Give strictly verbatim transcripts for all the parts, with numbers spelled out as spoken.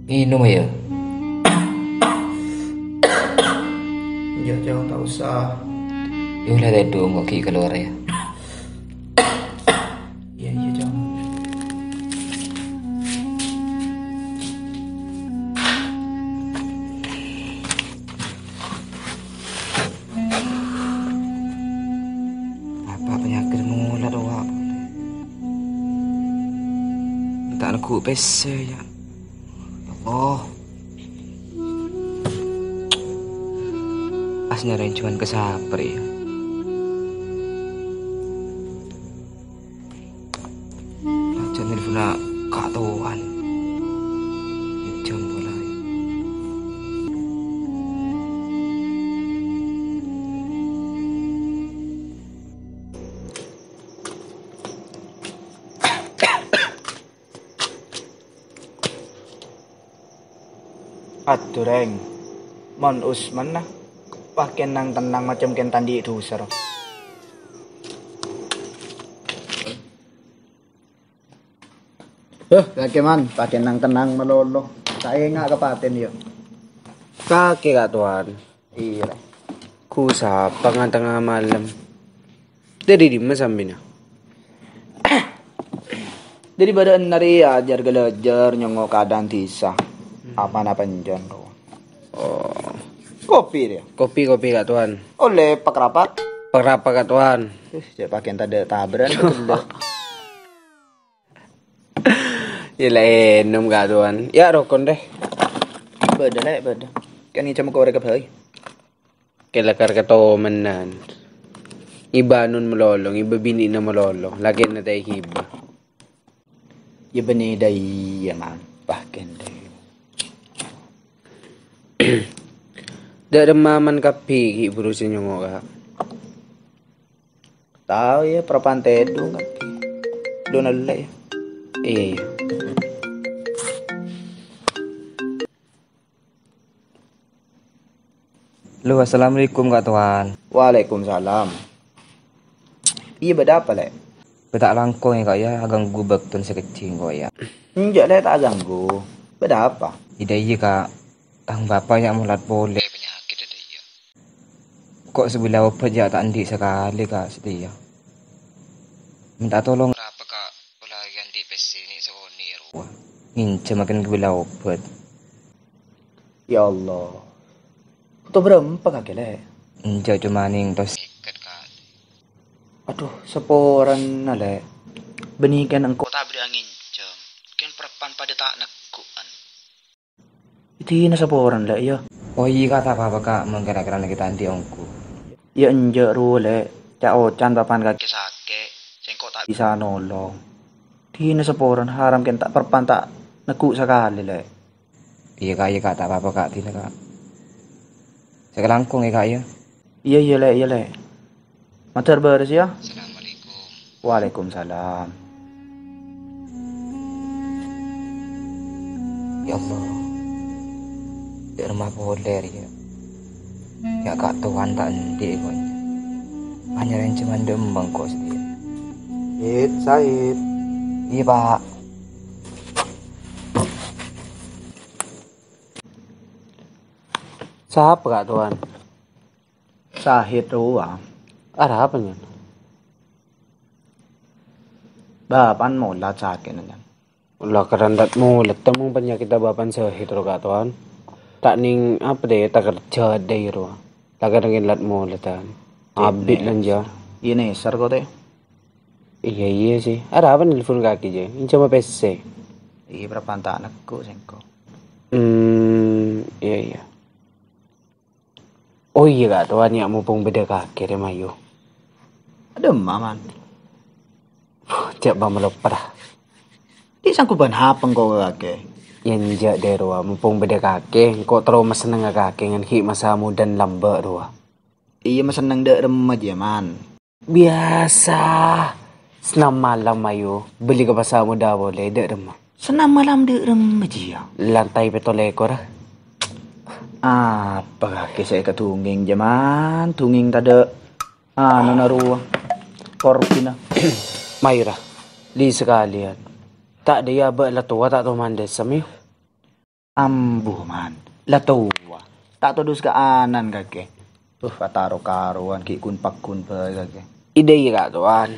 Ngènom, yâ. Yâ, Cong, ta' osa. Yâ, la tèdung, engko' ghi' kalowar, yâ. Iyâ, iyâ, Cong. Apa panyakèt mola rowa? Ta' neggu' pèssè, yâ. Ya Allah. Pas nyarè coma ka sapa rè, yâ. Ajjhâ' nelponna Ka' Towan. Jam polè. Adhu, Rèng. Mon Usman, na, pas kèng nang-tennang macem kèng ta' andi' dhusa, ro. Bâh, kakè, Man, pas kèng nang-tennang malolo. Ta' enga' ka patèn, yâ. Kakè, Ka' Towan. Iyâ, Rèng. Ku sapa ngan tengnga malem? Dâri dimma sampèyan? Dâri bârâ'na rèya ajhâr-ghâlâjhâr nyongngo' keadaan dhisa. Aman apa enjâ', ro? Oh. Kopi rèya. Kopi, kopi, Ka' Towan. Ollè pakarapak? Pakarapak, Ka' Towan. Eh, cè' pakèn tadâ' tabârân, betul. Yâ la ènom, Ka' Towan. Yâ, rokon, rè. Bâdâ, Lè', bâdâ. Kan ngècam korè ka bhâi. Kè lakar katomenan. Ngibâ anun malolo, ngibâ binè'na malolo, lakèna ta' èghibâ. Yâ bânnè dâ' iyâ, Man. Pas kèng dâ' iyâ. Dâ' remma man kabbhi ghi' buru sè nyongngo', Ka'. Tao, yâ, parappa'na tèdung kabbhi. Dhu nellè, yâ. Iyâ, iyâ. Lo, assalamualaikum, Ka' Towan. Waalaikumsalam. Iyâ, bâdâ apa, Lè'? Bâ' ta' langkong, yâ, Ka', yâ, aghânggu bâktona sè kèjjhâ' engko', yâ. Enjâ', Lè', ta' aghânggu. Bâdâ apa? Iyâ, dâ' iyâ, Ka'. Tang bapa' yâ molat polè. Panyakèt dâ' iyâ. Ko' sabellâ obhât yâ ta' andi' sakalè, Ka', satèya. Mènta tolong. Arapa, Ka'? Pola yâ andi' pèssè nè' sakonè' rowa. Ngènjhâmaghin kabellâ obhât. Ya Allah. Bhuto bârâmpa kakè, Lè'? Enjâ', coma nèng tos. Sèket, Ka'. Adhu, saporana, Lè'. Bânnè kèng engko' ta' aberri'â ngènjhâm. Kèng parappa'na padâ ta' neggu'an. Dina saporana, Lè', yâ. Oh, iyâ, Ka', ta' pa-apa, Ka'. Mon kèra-kèrana ghi' ta' andi' ongghu. Yâ, enjâ' rowa, Lè'. Ca'-oca'an parappa'na kakè sakè'. Sèngko' ta' bisa nolong. Dina saporana, haram kèng ta' parappa'na ta' neggu' sakalè, Lè'. Iyâ, Ka', iyâ, Ka', ta' pa-apa, Ka', dina, Ka'. Sakalangkong, yâ, Ka', yâ. Iyâ, iyâ, Lè', iyâ, Lè'. Mator bârâs, yâ. Assalamualaikum. Waalaikumsalam. Ya Allah. Dâ' remma polè rèya. Yâ, Ka' Towan ta' andi', ko'. Anyarèn coma dâ' emmang, ko', satèya. Hit, Said. Iyâ, Pa'. Sapa, Ka' Towan? Sahid rowa. Arapa, Nyan? Bapa'na molat sakè'na, Nyan. La kerandhat molat, temung panyakèdhâ bapa'na Sahid rowa, Ka' Towan. Ta' nèng apa dâ', ta' kerja dâ' rowa. La kerandhat molat, Tan. Abit lan, yâ. Iyâ, nèser ko' tè. Iyâ, iyâ, sè. Arapa nelpon kakè, jâ? Ngènjhâmâ pèssè. Iyâ, parappa'na ta' neggu' sèngko'. Hmm, iyâ, iyâ. Oh iyâ, Ka' Towan, yâ, mumpung bâdâ kakè rè, mayu. Adâ' emma, Man. Jhâ' bâ' maloppa, ra. Dhi' sangko' bân hapeng ko' kakè. Yâ enjâ' dâ' rowa, mumpung bâdâ kakè, engko' terro masennengnga kakè ngan ghi' masa modâna lambâ' rowa. Iyâ, masenneng dâ' remma jiyâ, Man. Biyasa. Sennam malam, ayo. Bâli ka pasa modâ polè, dâ' remma. Sennam malam dâ' remma jiyâ? Lantai pètto lèkor. Apa kakè sè èkadhungèng, jiyâ, Man? Dhungèng tadâ', anona rowa. Korbina. Mayu, ra. Li sakalèyan. Ta' dâ' iyâ abâ' la towa ta' toman dâsem, yu. Ambu, Man. La towa. Ta' todus ka anan, kakè. Tuh, ataro-karowan, ghi' kun-pakkun bhâi, kakè. Ida iyâ, Ka' Towan.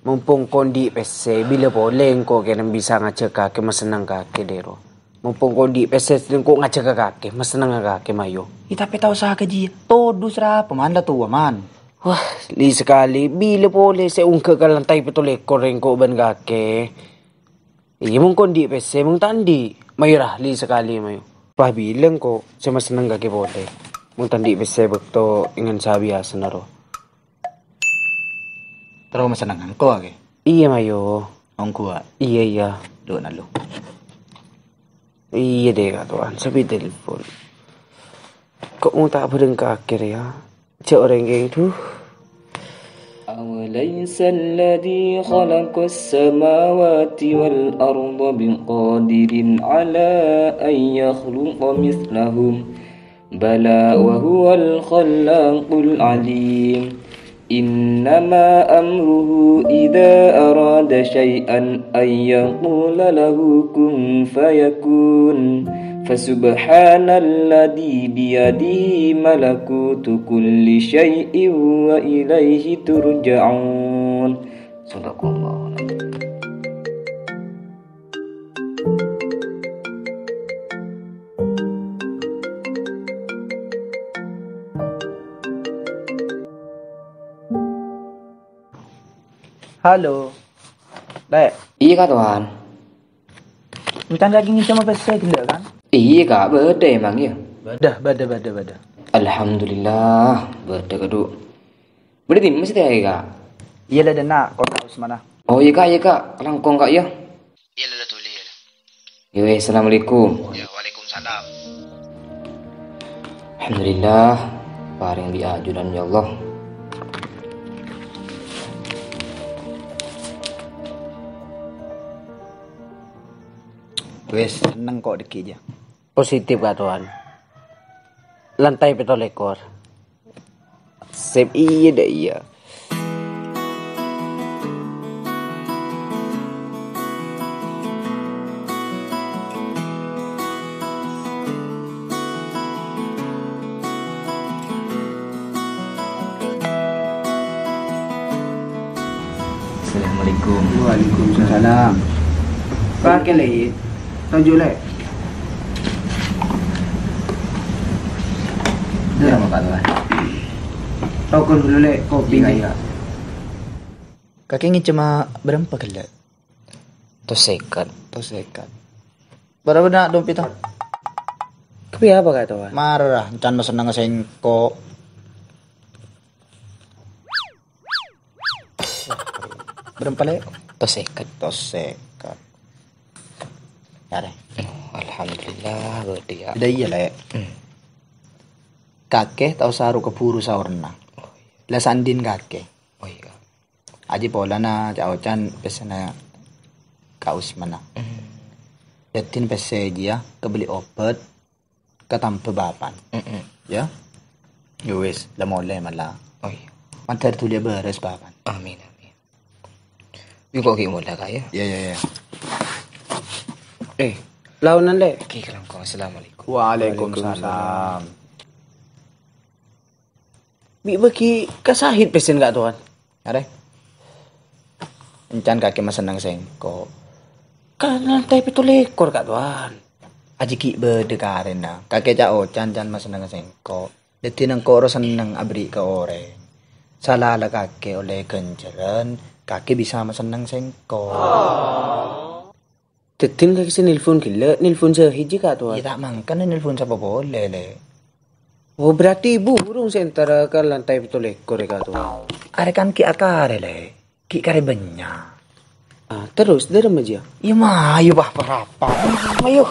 Mompong ko' andi' pèssè, bilâ polè engko' kèng bisa ngajhâk kakè masenneng kakè, Dero. Mompong ko' andi' pèssè, engko' ngajhâk kakè, masenneng kakè, mayu. Iyâ, tapè ta' osa kajiyâ. Todus rapa, Man, la towa, Man. Wah, li sakalè, bilâ polè sè ongghâ ka lantai pètto lèkor engko' bân kakè. Iyâ, mon ko' andi' pèssè, mon ta' andi'. Mayu ra, li sakalè, mayu. Wah, bilâ engko' sè masenneng kakè polè. Mon ta' andi' pèssè bâkto èngan sabiyasana ro. Terro masenneng engko' kakè? Iyâ, mayu. Ongghuwâ. Iyâ, iyâ. Dhu, nalu. Iyâ, deh, Ka' Towan. Sepi telepon. Ko' mon ta' bhâreng kakè, yâ? Jhâ' orèng kèng, duh. أوليس الذي خلق السماوات والأرض بقادر على أن يخلق مثلهم؟ بلى وهو الخلاق العليم. إنما أمره إذا أراد شيئا أن يقول له كن فيكون. فسبحان الذي بيده ملكوت كل شيء وإليه ترجعون. صدق الله العظيم. Halo. Lè'. Iyâ, Ka' Towan. Èncan kakè ngènjhâmâ pèssè ghellâ', kan? Iyâ, Ka', bâdâ emang, yâ. Bâdâ, bâdâ, bâdâ, bâdâ. Alhamdulillah, bâdâ, Ka', dhu. Bâdâ dimma satèya, Ka'? Iyâ, la, dâ' enna', kota Usmana. Oh, iyâ, Ka', iyâ, Ka'. Langkong, Ka', yâ. Iyâ, la, la, tolè, yâ, la. Yâ wes, assalamualaikum. Ya, waalaikumsalam. Alhamdulillah, parèng bi' ajunan, ya Allah. Wes, senneng ko' dhâggi' jâ. Positif, Ka' Towan. Lantai pètto lèkor. Sip, iyâ, dâ' iyâ. Assalamualaikum. Waalaikumsalam. Kakè, Lè'. Toju', Lè'. Iya, Pak Lurah. Tokon dulu, Lè', kopi. Iya, iya. Kakè ngènjhâmâ bârâmpa ghellâ'? Tos sèket. Tos sèket. Bârâmpa na' dompètta? Kabhi apa, Ka' Towan? Mara, èncan masennengnga sèngko'. Bârâmpa, Lè'? Tos sèket. Tos sèket. Arè. Oh, alhamdulillah, bâdâ, ya. Bâdâ, iyâ, Lè'. Hmm. Kakè ta' osa ru-kabhuru saorna. Oh, iyâ. La sandhin kakè. Oh, iyâ. Ajiyâ polana ca'-oca'an pèssèna Ka' Usmana. Hmm. Dhâddhina pèssè jiyâ kabelli obât, katamba bâpana. Mm-mm. Ya. Ya wis, la molè mala. Oh, iyâ. Mandhâr dhuli bârâs bâpana. Amin, amin. Yuk, kok ghi' molè, Ka', ya? Ya, ya, ya. Eh, laonan, Lè'. Oke, kalangkong. Assalamualaikum. Waalaikumsalam. Bi' bâgi ka Sahid pèssèna, Ka' Towan. Arè. Èncan kakè masennengnga sèngko'. Kan lantai pètto lèkor, Ka' Towan. Ajiyâ ghi' bâdâ karèna. Kakè ca'-oca'an èncan masennengnga sèngko'. Dhâddhi engko' ro senneng aberri' ka orèng. Sala la kakè ollè ghânjhârân, kakè bisa masennengnga sèngko'. Dhâddhi kakè sè nelpon ghellâ', nelpon Sahid jiyâ, Ka' Towan. Iyâ, ta' mangkana nelpon sapa polè, Lè'. Oh, berarti burung sè entara ka lantai pètto lèkor, ya, Ka' Towan. Arè kan ghi' akarè, Lè'. Ghi' karè bânnya'. Ah, terros, dâremma jiyâ? Iyâ, mayu, bah, parapa. Mayu.